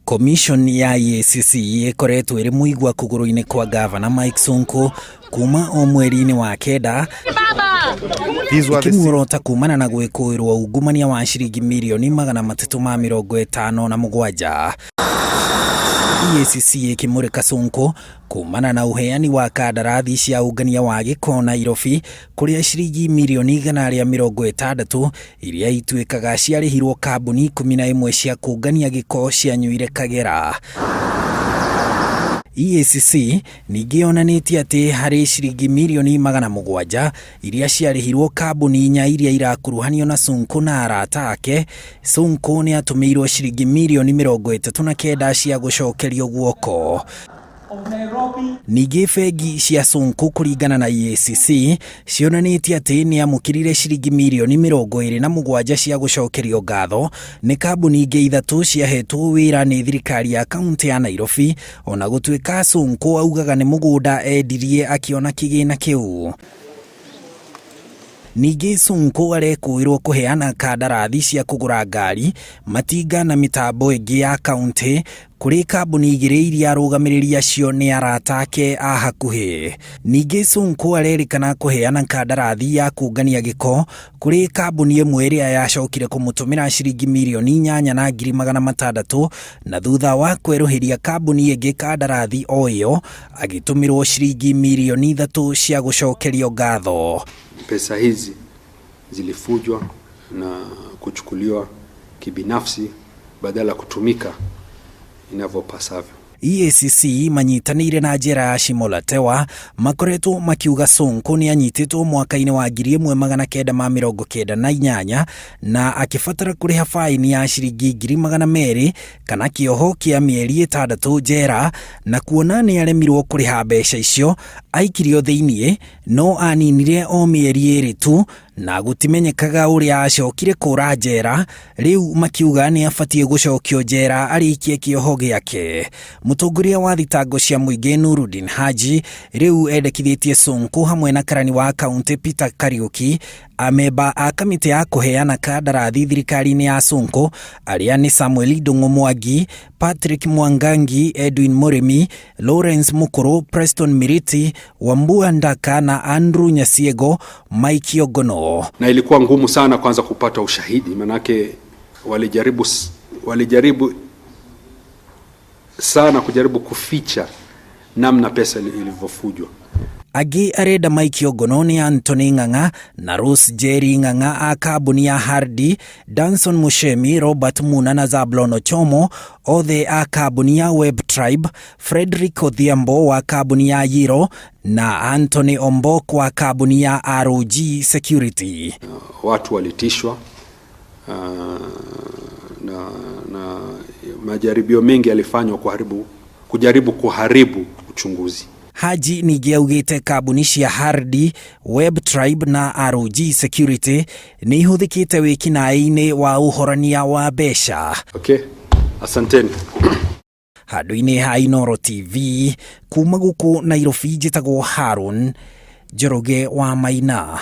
Commission ya EACC ĩkoretwo ĩrĩ mũigua kũgũrũ-inĩ kwa gavana Mike Sonko kuma o mweri-inĩ wa kenda, These were the ĩkĩmuorota kumana na gwĩkũĩrwo ungumania wa ciringi mirioni 357. EACC ĩkĩmũrĩka Sonko kumana na ũheani wa kandarathi cia ũngania wa gĩko Nairobi, kũrĩa ciringi mirioni 160 iria ituĩkaga ciarĩhirwo kambuni 11 cia kũngania gĩko cianyuire kagera. EACC ningĩ yonanĩtie atĩ harĩ ciringi mirioni 700 iria ciarĩhirwo kambuni inya iria irakuruhanio na Sonko na arata ake, Sonko nĩ atũmĩirwo ciringi mirioni 39 cia gũcokerio guoko. Ningĩ bengi cia Sonko kũringana na EACC cionanĩtie atĩ nĩ amũkĩrire ciringi mirioni 27 cia gũcokerio ngatho nĩ kambuni ingĩ ithatũ ciahetwo wĩra nĩ thirikari ya kaunti ya Nairobi, ona gũtuĩka Sonko augaga nĩ mũgũnda endirie akĩona kĩgĩna kĩu. Ningĩ Sonko arekũĩrwo kũheana kandarathi cia kũgũra ngari, matinga na mĩtambo ĩngĩ ya kaunti kũrĩ kambuni igĩrĩ iria arũgamĩrĩri acio nĩ arata ake a hakuhĩ. Ningĩ Sonko arerĩkana kũheana kandarathi ya kũngania gĩko kũrĩ kambuni ĩmwe ĩrĩa yacokire kũmũtũmĩra ciringi mirioni 8 na ngiri 600, na thutha wa kwerũhĩria kambuni ĩngĩ kandarathi o ĩyo agĩtũmĩrwo ciringi mirioni 3 cia gũcokerio ngatho. Pesa hizi zilifujwa na kuchukuliwa kibinafsi badala ya kutumika inavyopasavyo. EACC manyitanĩire na njera ya Shimo la Tewa makoretwo makiuga Sonko nĩ anyitĩtwo mwaka-inĩ wa 1998 na akĩbatara kũrĩha faini ya ciringi 200,000 kana kĩoho kĩa mĩeri 6 njera, na kuona nĩ aremirwo kũrĩha mbeca icio aikirio thĩiniĩ, no aninire o mĩeri 2 tu na gũtimenyekaga ũrĩa acokire kũra njera. Rĩu makiuga nĩ abatiĩ gũcokio njera arĩkie kĩoho gĩake. Mũtongoria wa thitango cia mũingĩ Nurudin Haji rĩu endekithĩtie Sonko hamwe na karani wa kaunti Peter Kariuki, amemba a kamĩtĩ ya kũheana kandarathi thirikari-inĩ ya Sonko arĩa nĩ Samuel Ndung'u Mwangi, Patrick Mwangangi, Edwin Mũrĩmi, Lawrence Mukuru, Preston Miriti, Wambua Ndaka na Andrew Nyasiego, Mike Ogono. Na ilikuwa ngumu sana kwanza kupata ushahidi, manake walijaribu sana kujaribu kuficha namna pesa ilivyofujwa. Angĩ arenda Mike Ogono nĩ Anthony Ng'ang'a na Rose Jerry Ng'ang'a a kambuni ya Hardy, Danson Mushemi, Robert Muna na Zablon Ochomo, othe a kambuni ya Web Tribe, Frederick Odhiambo wa kambuni ya Yiro na Anthony Ombok wa kambuni ya ROG Security. Watu walitishwa na majaribio mengi yalifanywa kujaribu kuharibu uchunguzi. Haji ningĩ augĩte kambuni cia Hardy, Web Tribe na ROG Security nĩ ihũthĩkĩte wĩkinaĩ-inĩ wa ũhorania wa mbeca. Okay, asanteni. Handũ-inĩ ha Inoro TV kuma gũkũ Nairobi, njĩtagwo Haron Njoroge wa Maina.